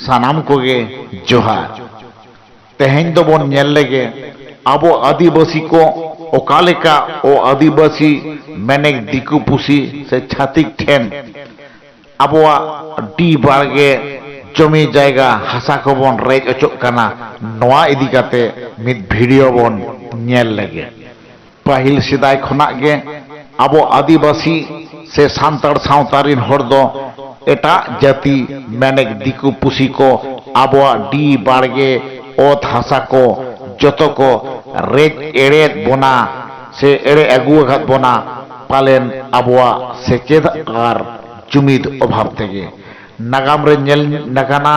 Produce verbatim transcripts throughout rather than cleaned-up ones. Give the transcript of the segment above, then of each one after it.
ᱥᱟᱱᱟᱢ ᱠᱚᱜᱮ ᱡᱚᱦᱟᱨ᱾ ᱛᱮᱦᱮᱧ ᱫᱚᱵᱚᱱ ᱧᱮᱞ ᱞᱮᱜᱮ ᱟᱵᱚ ᱟᱹᱫᱤᱵᱟᱹᱥᱤ ᱠᱚ ᱚᱠᱟ ᱞᱮᱠᱟ ᱚ ᱟᱹᱫᱤᱵᱟᱹᱥᱤ ᱢᱮᱱᱮᱠ ᱫᱤᱠᱩ ᱯᱩᱥᱤ ᱥᱮ ᱪᱷᱟᱹᱛᱤᱠ ᱴᱷᱮᱱ ᱟᱵᱚᱣᱟᱜ ᱰᱤ ᱵᱟᱲᱜᱮ ᱡᱚᱢᱤ ᱡᱟᱭᱜᱟ ᱦᱟᱥᱟ ᱠᱚᱵᱚᱱ ᱨᱮᱡ ᱚᱪᱚᱜ ᱠᱟᱱᱟ, ᱱᱚᱣᱟ ᱤᱫᱤ ᱠᱟᱛᱮ ᱢᱤᱫ ᱵᱷᱤᱰᱤᱭᱳ ᱵᱚᱱ ᱧᱮᱞ ᱞᱮᱜᱮ᱾ ᱯᱟᱹᱦᱤᱞ ᱥᱮᱫᱟᱭ ᱠᱷᱚᱱᱟᱜ ᱜᱮ ᱟᱵᱚ ᱟᱹᱫᱤᱵᱟᱹᱥᱤ ᱥᱮ ᱥᱟᱱᱛᱟᱲ ᱥᱟᱶᱛᱟ ᱨᱤᱱ ᱦᱚᱲ ᱫᱚ ᱮᱴᱟᱜ ᱡᱟᱹᱛᱤ ᱢᱮᱱᱮᱠ ᱫᱤᱠᱩ ᱯᱩᱥᱤ ᱠᱚ ᱟᱵᱚᱣᱟᱜ ᱰᱤ ᱵᱟᱲᱜᱮ ᱚᱛ ᱦᱟᱥᱟ ᱠᱚ ᱡᱚᱛᱚ ᱠᱚ ᱨᱮᱡ ᱮᱲᱮᱭᱮᱫ ᱵᱚᱱᱟ ᱥᱮ ᱮᱲᱮ ᱟᱹᱜᱩ ᱟᱠᱟᱫ ᱵᱚᱱᱟ, ᱯᱟᱞᱮᱱ ᱟᱵᱚᱣᱟᱜ ᱥᱮᱪᱮᱫ ᱟᱨ ᱡᱩᱢᱤᱫ ᱚᱵᱷᱟᱵᱽ ᱛᱮᱜᱮ᱾ ᱱᱟᱜᱟᱢ ᱨᱮ ᱧᱮᱞ ᱟᱠᱟᱱᱟ,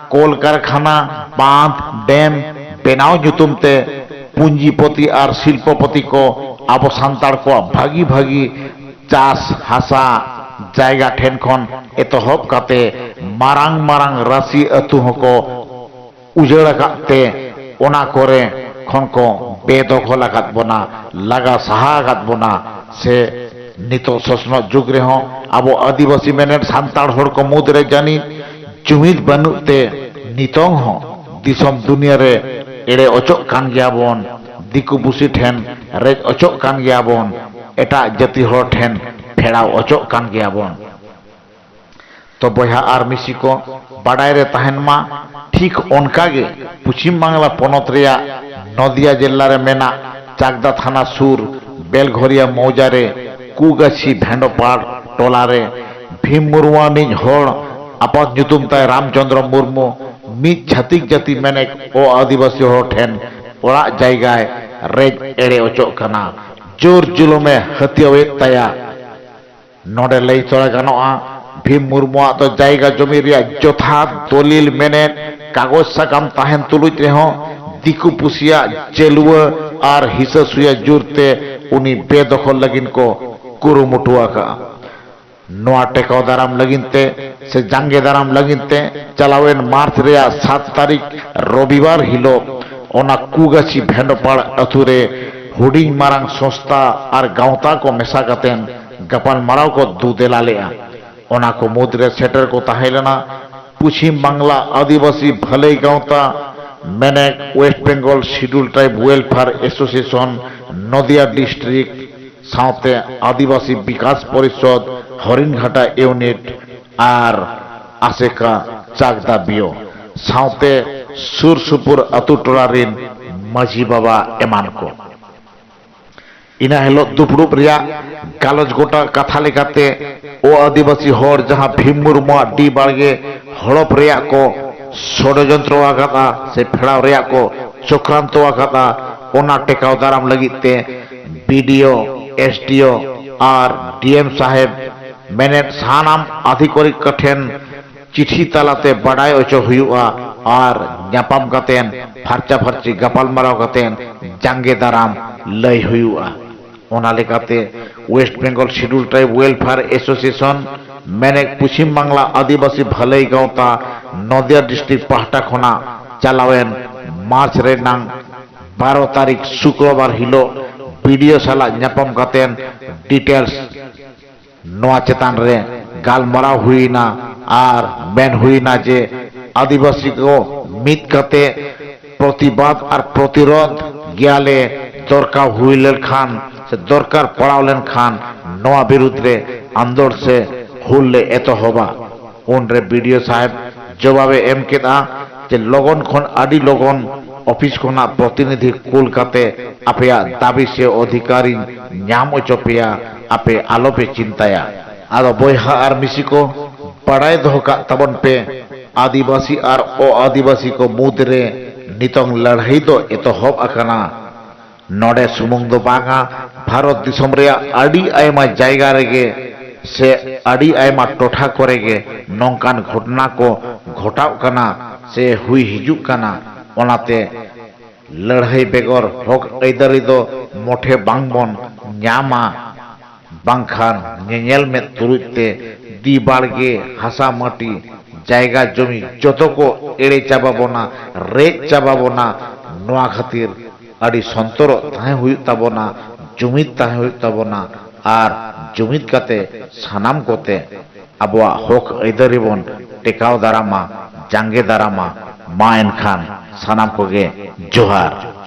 ᱠᱚᱞ ᱠᱟᱨᱠᱷᱟᱱᱟ, ᱵᱟᱸᱫᱷ, ᱰᱮᱢ ᱵᱮᱱᱟᱣ ᱧᱩᱛᱩᱢ ᱛᱮ ᱯᱩᱸᱡᱤᱯᱚᱛᱤ ᱟᱨ ᱥᱤᱞᱯᱚᱯᱚᱛᱤ ᱠᱚ ᱟᱵᱚ ᱥᱟᱱᱛᱟᱲ ᱠᱚᱣᱟᱜ ᱵᱷᱟᱹᱜᱤ ᱵᱷᱟᱹᱜᱤ ᱪᱟᱥ ᱦᱟᱥᱟ ᱡᱟᱭᱜᱟ ᱴᱷᱮᱱ ᱠᱷᱚᱱ ᱮᱛᱚᱦᱚᱵ ᱠᱟᱛᱮ ᱢᱟᱨᱟᱝ ᱢᱟᱨᱟᱝ ᱨᱟᱹᱥᱤ ᱟᱹᱛᱩ ᱦᱚᱸᱠᱚ ᱩᱡᱟᱹᱲ ᱟᱠᱟᱫ ᱛᱮ ᱚᱱᱟ ᱠᱚᱨᱮ ᱠᱷᱚᱱ ᱠᱚ ᱵᱮᱫᱚᱠᱷᱚᱞ ᱟᱠᱟᱫ ᱵᱚᱱᱟ, ᱞᱟᱜᱟ ᱥᱟᱦᱟ ᱟᱠᱟᱫ ᱵᱚᱱᱟ᱾ ᱥᱮ ᱱᱤᱛᱚᱜ ᱥᱚᱥᱱᱚᱜ ᱡᱩᱜᱽ ᱨᱮᱦᱚᱸ ᱟᱵᱚ ᱟᱹᱫᱤᱵᱟᱹᱥᱤ ᱢᱮᱱᱮᱫ ᱥᱟᱱᱛᱟᱲ ᱦᱚᱲ ᱠᱚ ᱢᱩᱫᱽ ᱨᱮ ᱡᱟᱹᱱᱤᱡ ᱡᱩᱢᱤᱫ ᱵᱟᱹᱱᱩᱜ ᱛᱮ ᱱᱤᱛᱚᱝ ᱦᱚᱸ ᱫᱤᱥᱚᱢ ᱫᱩᱱᱤᱭᱟᱹ ᱨᱮ ᱮᱲᱮ ᱚᱪᱚᱜ ᱠᱟᱱ ᱜᱮᱭᱟ ᱵᱚᱱ, ᱫᱤᱠᱩ ᱯᱩᱥᱤ ᱴᱷᱮᱱ ᱨᱮᱡ ᱚᱪᱚᱜ ᱠᱟᱱ ᱜᱮᱭᱟ ᱵᱚᱱ, ᱮᱴᱟᱜ ᱡᱟᱹᱛᱤ ᱦᱚᱲ ᱴᱷᱮᱱ ᱯᱷᱮᱲᱟᱣ ᱚᱪᱚᱜ ᱠᱟᱱ ᱜᱮᱭᱟ ᱵᱚᱱ᱾ ᱛᱚ ᱵᱚᱭᱦᱟ ᱟᱨ ᱢᱤᱥᱤ ᱠᱚ, ᱵᱟᱰᱟᱭ ᱨᱮ ᱛᱟᱦᱮᱱ ᱢᱟ, ᱴᱷᱤᱠ ᱚᱱᱠᱟ ᱜᱮ ᱯᱚᱪᱷᱤᱢ ᱵᱟᱝᱞᱟ ᱯᱚᱱᱚᱛ ᱨᱮᱭᱟᱜ ᱱᱚᱫᱤᱭᱟ ᱡᱮᱞᱟ ᱨᱮ ᱢᱮᱱᱟᱜ ᱪᱟᱠᱫᱟ ᱛᱷᱟᱱᱟ ᱥᱩᱨ ᱵᱮᱞᱜᱷᱚᱨᱤᱭᱟ ᱢᱚᱣᱡᱟ ᱨᱮ ᱠᱩᱜᱟᱪᱷᱤ ᱵᱷᱮᱸᱰᱚᱯᱟᱲ ᱴᱚᱞᱟ ᱨᱮ ᱵᱷᱤᱢ ᱢᱩᱨᱢᱩ ᱟᱱᱤᱡ ᱦᱚᱲ ᱟᱯᱟᱛ ᱧᱩᱛᱩᱢ ᱛᱟᱭ ᱨᱟᱢᱪᱚᱸᱫᱽᱨᱚ ᱢᱩᱨᱢᱩ ᱢᱤᱫ ᱪᱷᱟᱹᱛᱤᱠ ᱡᱟᱹᱛᱤ ᱢᱮᱱᱮᱠ ᱚ ᱟᱹᱫᱤᱵᱟᱹᱥᱤ ᱦᱚᱲ ᱴᱷᱮᱱ ᱚᱲᱟᱜ ᱡᱟᱭᱜᱟᱭ ᱨᱮᱡ ᱮᱲᱮ ᱚᱪᱚᱜ ᱠᱟᱱᱟ, ᱡᱳᱨ ᱡᱩᱞᱩᱢᱮ ᱦᱟᱹᱛᱭᱟᱹᱣᱮᱫ ᱛᱟᱭᱟ᱾ ᱱᱚᱰᱮ ᱞᱟᱹᱭ ᱛᱚᱨᱟ ᱜᱟᱱᱚᱜᱼᱟ, ᱵᱷᱤᱢ ᱢᱩᱨᱢᱩᱣᱟᱜ ᱫᱚ ᱡᱟᱭᱜᱟ ᱡᱚᱢᱤ ᱨᱮᱭᱟᱜ ᱡᱚᱛᱷᱟᱛ ᱫᱚᱞᱤᱞ ᱢᱮᱱᱮᱫ ᱠᱟᱜᱚᱡᱽ ᱥᱟᱠᱟᱢ ᱛᱟᱦᱮᱱ ᱛᱩᱞᱩᱡ ᱨᱮᱦᱚᱸ ᱫᱤᱠᱩ ᱯᱩᱥᱤᱭᱟᱜ ᱪᱟᱹᱞᱣᱟᱹ ᱟᱨ ᱦᱤᱥᱟᱹ ᱥᱩᱭᱟᱹ ᱡᱳᱨ ᱛᱮ ᱩᱱᱤ ᱵᱮᱫᱚᱠᱷᱚᱞ ᱞᱟᱹᱜᱤᱫ ᱠᱚ ᱠᱩᱨᱩᱢᱩᱴᱩ ᱟᱠᱟᱫᱼᱟ᱾ ᱱᱚᱣᱟ ᱴᱮᱠᱟᱣ ᱫᱟᱨᱟᱢ ᱞᱟᱹᱜᱤᱫ ᱛᱮ ᱥᱮ ᱡᱟᱸᱜᱮ ᱫᱟᱨᱟᱢ ᱞᱟᱹᱜᱤᱫ ᱛᱮ ᱪᱟᱞᱟᱣᱮᱱ ᱢᱟᱨᱪ ᱨᱮᱭᱟᱜ ᱥᱟᱛ ᱛᱟᱹᱨᱤᱠᱷ ᱨᱚᱵᱤᱵᱟᱨ ᱦᱤᱞᱳᱜ ᱚᱱᱟ ᱠᱩᱜᱟᱪᱷᱤ ᱵᱷᱮᱸᱰᱚᱯᱟᱲ ᱟᱹᱛᱩ ᱨᱮ ᱦᱩᱰᱤᱧ ᱢᱟᱨᱟᱝ ᱥᱚᱝᱥᱛᱷᱟ ᱟᱨ ᱜᱟᱶᱛᱟ ᱠᱚ ᱢᱮᱥᱟ ᱠᱟᱛᱮᱱ ᱜᱟᱯᱟᱞᱢᱟᱨᱟᱣ ᱠᱚ ᱫᱩ ᱫᱮᱞᱟ ᱞᱮᱫᱼᱟ᱾ ᱚᱱᱟ ᱠᱚ ᱢᱩᱫᱽᱨᱮ ᱥᱮᱴᱮᱨ ᱠᱚ ᱛᱟᱦᱮᱸ ᱞᱮᱱᱟ ᱯᱚᱪᱷᱤᱢ ᱵᱟᱝᱞᱟ ᱟᱹᱫᱤᱵᱟᱹᱥᱤ ᱵᱷᱟᱹᱞᱟᱹᱭ ᱜᱟᱶᱛᱟ, ᱢᱮᱱᱮᱠ, West Bengal Scheduled Tribe Welfare Association, ᱱᱚᱫᱤᱭᱟ ᱰᱤᱥᱴᱨᱤᱠᱴ ᱥᱟᱶᱛᱮ ᱟᱹᱫᱤᱵᱟᱹᱥᱤ ᱵᱤᱠᱟᱥ ᱯᱚᱨᱤᱥᱚᱫᱽ ᱦᱚᱨᱤᱱᱜᱷᱟᱴᱟ ᱤᱭᱩᱱᱤᱴ ᱟᱨ ᱟᱥᱮᱠᱟ ᱪᱟᱠᱫᱟ ᱵᱤᱭᱳ ᱥᱟᱶᱛᱮ ᱥᱩᱨ ᱥᱩᱯᱩᱨ ᱟᱹᱛᱩ ᱴᱚᱞᱟ ᱨᱤᱱ ᱢᱟᱹᱡᱷᱤ ᱵᱟᱵᱟ ᱮᱢᱟᱱ ᱠᱚ᱾ ᱤᱱᱟᱹ ᱦᱤᱞᱳᱜ ᱫᱩᱯᱲᱩᱵ ᱨᱮᱭᱟᱜ ᱜᱟᱞᱚᱪ ᱜᱚᱴᱟ ᱠᱟᱛᱷᱟ ᱞᱮᱠᱟᱛᱮ ᱚ ᱟᱹᱫᱤᱵᱟᱹᱥᱤ ᱦᱚᱲ ᱡᱟᱦᱟᱸ ᱵᱷᱤᱢ ᱢᱩᱨᱢᱩᱣᱟᱜ ᱰᱤ ᱵᱟᱲᱜᱮ ᱦᱚᱲᱚᱯ ᱨᱮᱭᱟᱜ ᱠᱚ ᱥᱚᱰᱚᱡᱚᱱᱛᱨᱚ ᱟᱠᱟᱫᱼᱟ ᱥᱮ ᱯᱷᱮᱲᱟᱣ ᱨᱮᱭᱟᱜ ᱠᱚ ᱪᱚᱠᱨᱟᱱᱛᱚ ᱟᱠᱟᱫᱼᱟ, ᱚᱱᱟ ᱴᱮᱠᱟᱣ ᱫᱟᱨᱟᱢ ᱞᱟᱹᱜᱤᱫ ᱛᱮ ᱵᱤ ᱰᱤ ᱳ, ᱮᱥ ᱰᱤ ᱳ ᱟᱨ ᱰᱤ ᱮᱢ ᱥᱟᱦᱮᱵᱽ ᱢᱮᱱᱮᱫ ᱥᱟᱱᱟᱢ ᱟᱫᱷᱤᱠᱟᱨᱤᱠ ᱠᱚᱴᱷᱮᱱ ᱪᱤᱴᱷᱤ ᱛᱟᱞᱟᱛᱮ ᱵᱟᱰᱟᱭ ᱚᱪᱚ ᱦᱩᱭᱩᱜᱼᱟ ᱟᱨ ᱧᱟᱯᱟᱢ ᱠᱟᱛᱮᱱ ᱯᱷᱟᱨᱪᱟ ᱯᱷᱟᱨᱪᱤ ᱜᱟᱯᱟᱞᱢᱟᱨᱟᱣ ᱠᱟᱛᱮᱱ ᱡᱟᱸᱜᱮ ᱫᱟᱨᱟᱢ ᱞᱟᱹᱭ ᱦᱩᱭᱩᱜᱼᱟ᱾ ᱚᱱᱟ ᱞᱮᱠᱟᱛᱮ West Bengal Scheduled Tribe Welfare Association, ᱢᱮᱱᱮᱠ, Paschim Bangla ᱟᱹᱫᱤᱵᱟᱹᱥᱤ ᱵᱷᱟᱹᱞᱟᱹᱭ ᱜᱟᱶᱛᱟ, ᱱᱚᱫᱤᱭᱟ ᱰᱤᱥᱴᱨᱤᱠᱴ ᱯᱟᱦᱴᱟ ᱠᱷᱚᱱᱟᱜ ᱪᱟᱞᱟᱣᱮᱱ ᱢᱟᱨᱪ ᱨᱮᱱᱟᱝ ᱵᱟᱨᱚ ᱛᱟᱹᱨᱤᱠᱷ ᱥᱩᱠᱨᱚᱵᱟᱨ ᱦᱤᱞᱳᱜ ᱵᱤ ᱰᱤ ᱳ ᱥᱟᱞᱟᱜ ᱧᱟᱯᱟᱢ ᱠᱟᱛᱮᱱ ᱰᱤᱴᱮᱞᱥ ᱱᱚᱣᱟ ᱪᱮᱛᱟᱱ ᱨᱮ ᱜᱟᱞᱢᱟᱨᱟᱣ ᱦᱩᱭᱱᱟ ᱟᱨ ᱢᱮᱱ ᱦᱩᱭᱱᱟ ᱡᱮ ᱟᱹᱫᱤᱵᱟᱹᱥᱤ ᱠᱚ ᱢᱤᱫ ᱠᱟᱛᱮ ᱯᱨᱚᱛᱤᱵᱟᱫ ᱟᱨ ᱯᱨᱚᱛᱤᱨᱳᱫᱷ ᱜᱮᱭᱟᱞᱮ, ᱫᱚᱨᱠᱟᱨ ᱦᱩᱭ ᱞᱮᱱᱠᱷᱟᱱ ᱥᱮ ᱫᱚᱨᱠᱟᱨ ᱯᱟᱲᱟᱣ ᱞᱮᱱᱠᱷᱟᱱ ᱱᱚᱣᱟ ᱵᱤᱨᱩᱫᱽ ᱨᱮ ᱟᱱᱫᱳᱲ ᱥᱮ ᱦᱩᱞ ᱞᱮ ᱮᱛᱚᱦᱚᱵᱟ᱾ ᱩᱱᱨᱮ ᱵᱤ ᱰᱤ ᱳ ᱥᱟᱦᱮᱵᱽ ᱡᱚᱵᱟᱵᱮ ᱮᱢ ᱠᱮᱫᱼᱟ ᱡᱮ ᱞᱚᱜᱚᱱ ᱠᱷᱚᱱ ᱟᱹᱰᱤ ᱞᱚᱜᱚᱱ ᱚᱯᱷᱤᱥ ᱠᱷᱚᱱᱟᱜ ᱯᱨᱚᱛᱤᱱᱤᱫᱷᱤ ᱠᱩᱞ ᱠᱟᱛᱮ ᱟᱯᱮᱭᱟᱜ ᱫᱟᱹᱵᱤ ᱥᱮ ᱚᱫᱷᱤᱠᱟᱨᱤᱧ ᱧᱟᱢ ᱚᱪᱚ ᱯᱮᱭᱟ, ᱟᱯᱮ ᱟᱞᱚᱯᱮ ᱪᱤᱱᱛᱟᱹᱭᱟ᱾ ᱟᱫᱚ ᱵᱚᱭᱦᱟ ᱟᱨ ᱢᱤᱥᱤ ᱠᱚ, ᱵᱟᱲᱟᱭ ᱫᱚᱦᱚ ᱠᱟᱜ ᱛᱟᱵᱚᱱ ᱯᱮ, ᱟᱹᱫᱤᱵᱟᱹᱥᱤ ᱟᱨ ᱚ-ᱟᱹᱫᱤᱵᱟᱹᱥᱤ ᱠᱚ ᱢᱩᱫᱽ ᱨᱮ ᱱᱤᱛᱚᱝ ᱞᱟᱹᱲᱦᱟᱹᱭ ᱫᱚ ᱮᱛᱚᱦᱚᱵ ᱟᱠᱟᱱᱟ᱾ ᱱᱚᱰᱮ ᱥᱩᱢᱩᱝ ᱫᱚ ᱵᱟᱝᱟ, ᱵᱷᱟᱨᱚᱛ ᱫᱤᱥᱚᱢ ᱨᱮᱭᱟᱜ ᱟᱹᱰᱤ ᱟᱭᱢᱟ ᱡᱟᱭᱜᱟ ᱨᱮᱜᱮ ᱥᱮ ᱟᱹᱰᱤ ᱟᱭᱢᱟ ᱴᱚᱴᱷᱟ ᱠᱚᱨᱮ ᱜᱮ ᱱᱚᱝᱠᱟᱱ ᱜᱷᱚᱴᱚᱱᱟ ᱠᱚ ᱜᱷᱚᱴᱟᱣᱜ ᱠᱟᱱᱟ ᱥᱮ ᱦᱩᱭ ᱦᱤᱡᱩᱜ ᱠᱟᱱᱟ᱾ ᱚᱱᱟᱛᱮ ᱞᱟᱹᱲᱦᱟᱹᱭ ᱵᱮᱜᱚᱨ ᱦᱚᱠ ᱟᱹᱭᱫᱟᱹᱨᱤ ᱫᱚ ᱢᱚᱴᱷᱮ ᱵᱟᱝ ᱵᱚᱱ ᱧᱟᱢᱟ, ᱵᱟᱝᱠᱷᱟᱱ ᱧᱮᱧᱮᱞ ᱢᱮᱫ ᱛᱩᱞᱩᱡ ᱛᱮ ᱫᱤ ᱵᱟᱲᱜᱮ, ᱦᱟᱥᱟ ᱢᱟᱹᱴᱤ, ᱡᱟᱭᱜᱟ ᱡᱚᱢᱤ ᱡᱚᱛᱚ ᱠᱚ ᱮᱲᱮ ᱪᱟᱵᱟ ᱵᱚᱱᱟ, ᱨᱮᱡ ᱪᱟᱵᱟ ᱵᱚᱱᱟ᱾ ᱱᱚᱣᱟ ᱠᱷᱟᱹᱛᱤᱨ ᱟᱹᱰᱤ ᱥᱚᱱᱛᱚᱨᱚᱜ ᱛᱟᱦᱮᱸ ᱦᱩᱭᱩᱜ ᱛᱟᱵᱚᱱᱟ, ᱡᱩᱢᱤᱫ ᱛᱟᱦᱮᱸ ᱦᱩᱭᱩᱜ ᱛᱟᱵᱚᱱᱟ ᱟᱨ ᱡᱩᱢᱤᱫ ᱠᱟᱛᱮ ᱥᱟᱱᱟᱢ ᱠᱚᱛᱮ ᱟᱵᱚᱣᱟᱜ ᱦᱚᱠ ᱟᱹᱭᱫᱟᱹᱨᱤ ᱵᱚᱱ ᱴᱮᱠᱟᱣ ᱫᱟᱨᱟᱢᱟ, ᱡᱟᱸᱜᱮ ᱫᱟᱨᱟᱢᱟ᱾ ᱢᱟ ᱮᱱᱠᱷᱟᱱ ᱥᱟᱱᱟᱢ ᱠᱚᱜᱮ ᱡᱚᱦᱟᱨ᱾